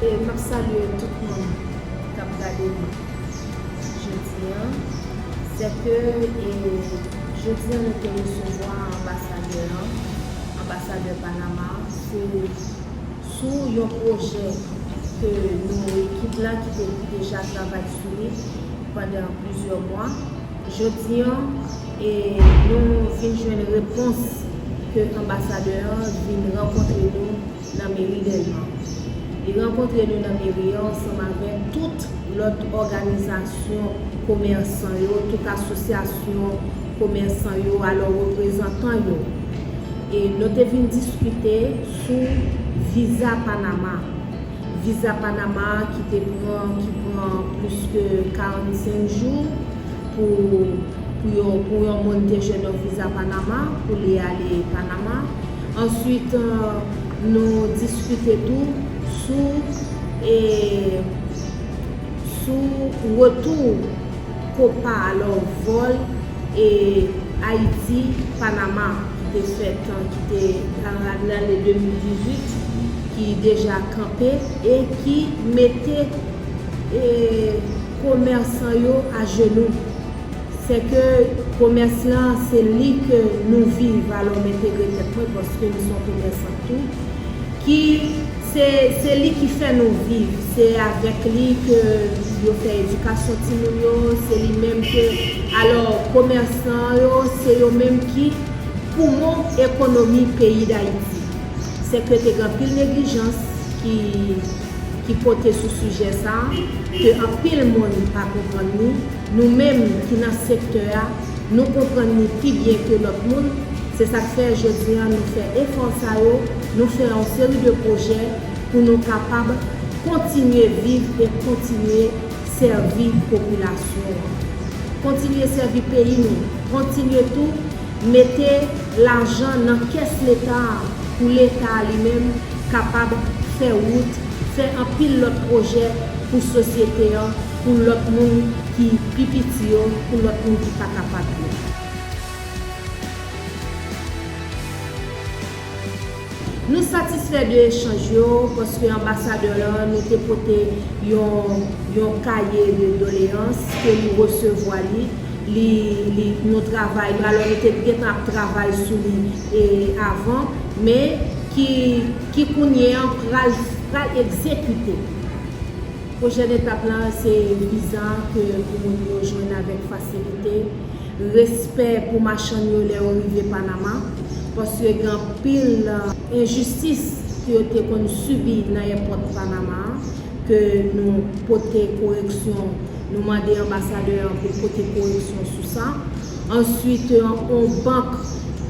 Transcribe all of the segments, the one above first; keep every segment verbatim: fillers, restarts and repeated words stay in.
E m ap salye tout moun k ap gade m jodi a. Se ke, e, jodi a nou te resevwa anbasadè an, anbasadè Panama, se sou yon pwojè ke nou, ekip la ki te deja travay sou li pandan plizyè mwa. Jodi a, e, nou vin jwenn repons ke anbasadè an vin rankontre nou nan meri Dèlma. Li rankontre nou nan meri a ansanm avèk tout lòt òganizasyon komèsan yo, tout asosyasyon komèsan yo, alò reprezantan yo. E nou te vin diskite sou viza Panama. Viza Panama ki te pran, ki pran plis ke karannsenk jou pou, pou yo, pou yon moun te jwenn yon viza Panama, pou li ale Panama. Answit, eh, nou diskite tou sou, eh, sou retou Kopa, alò, vòl, e, Ayiti, Panama, ki te fèt, ki te nan lane de mil dizuit, ki deja kanpe e ki mete, e, komèsan yo ajenou. Se ke komès lan, se li ke nou viv, alò m entegre tèt mwen, paske m se yon komèsant tou, ki se, se li ki fè nou viv, se avèk li ke yo fè edikasyon timoun yo, se li menm ke, alò, komèsan yo, se yo menm ki poumon ekonomi peyi Dayiti. Se ke te gen anpil neglijans ki, ki pote sou sijè sa, ke anpil moun pa konprann li. Nou menm ki nan sektè a, nou konprann li pi byen ke lòt moun. Se sa k fè jodi a nou fè efò sa yo, nou fè yon seri de pwojè pou nou kapab kontinye viv e kontinye sèvi popilasyon an. Kontinye sèvi peyi nou, kontinye tou mete lajan nan kès Leta a pou Leta a li menm kapab fè wout, fè anpil lòt pwojè pou sosyete an, pou lòt moun ki pi piti yo, pou lòt moun ki pa kapab yo. Nou satisfè de echanj yo, paske anbasadè lan, nou te pote yon, yon kaye de doleyans ke li resevwa li, li, li, nou travay, alò nou te gentan ap travay sou li, e, avan, men ki, ki kounye an pral, pral egzekite. Pwochen etap lan, se viza ke pou moun yo jwenn avèk fasilite. Respè pou machann yo lè yo rive Panama, paske gen anpil, eh, enjistis ke yo te konn sibi nan èpòt Panama a, ke nou pote koreksyon, nou mande anbasadè an pou l pote koreksyon sou sa. Answit, eh, yon bank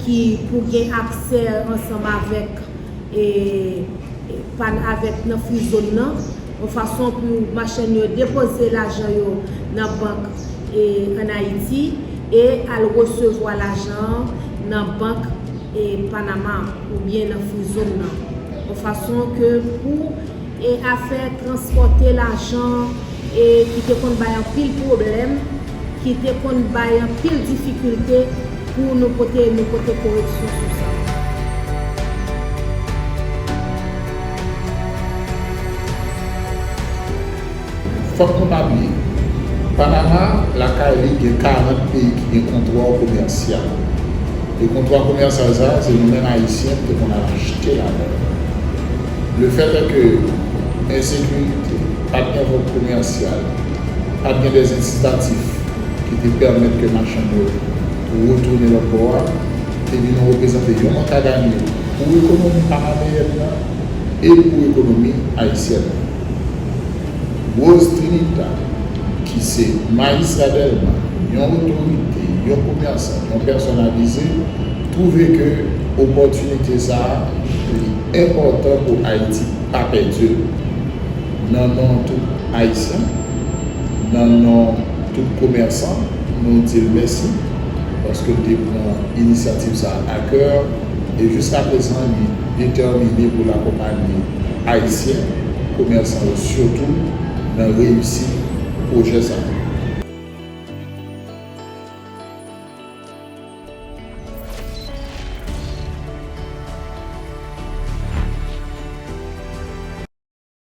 ki pou gen aksè ansanm avèk e, e, pa n avèk nan Free Zone nan, yon fason pou machann yo depoze lajan yo nan bank, e, ann Ayiti e al resevwa lajan an nan bank, e, Panama oubyen nan Free Zone nan. Yon fason ke pou, e, afè transpòte lajan, e, ki te konn bay anpil pwoblèm, ki te konn bay anpil difikilte pou nou pote, nou pote koreksyon sou sa. Fòk nou pa bliye, Panama, lakay li, gen karant peyi ki gen kontwa komèsyal. E kontwa komèsyal sa a, se nou menm Ayisyen ki te konn al achte ladan l. Lefètèke ensekirite, pa t gen vòt komèsyal, pa t gen dèzensitatif ki te pèmèt ke machann yo retounen lòt bò a, te vin reprezante yon mank a ganye pou ekonomi panameyèn nan e pou ekonomi ayisyèn nan. Rose Trinita, ki se majistra Dèlma, yon otorite, yon komèsan, yon pèsòn avize, twouve ke opòtinite sa a, li enpòtan pou Ayiti pa pèdi l nan non tout Ayisyen, nan non tout komèsan, nou di l mèsi, paske l te pran inisyativ sa a akè, e jiskaprezan, li detèmine pou l akonpaye Ayisyen, komèsan yo sitou, nan reyisit pwojè sa a.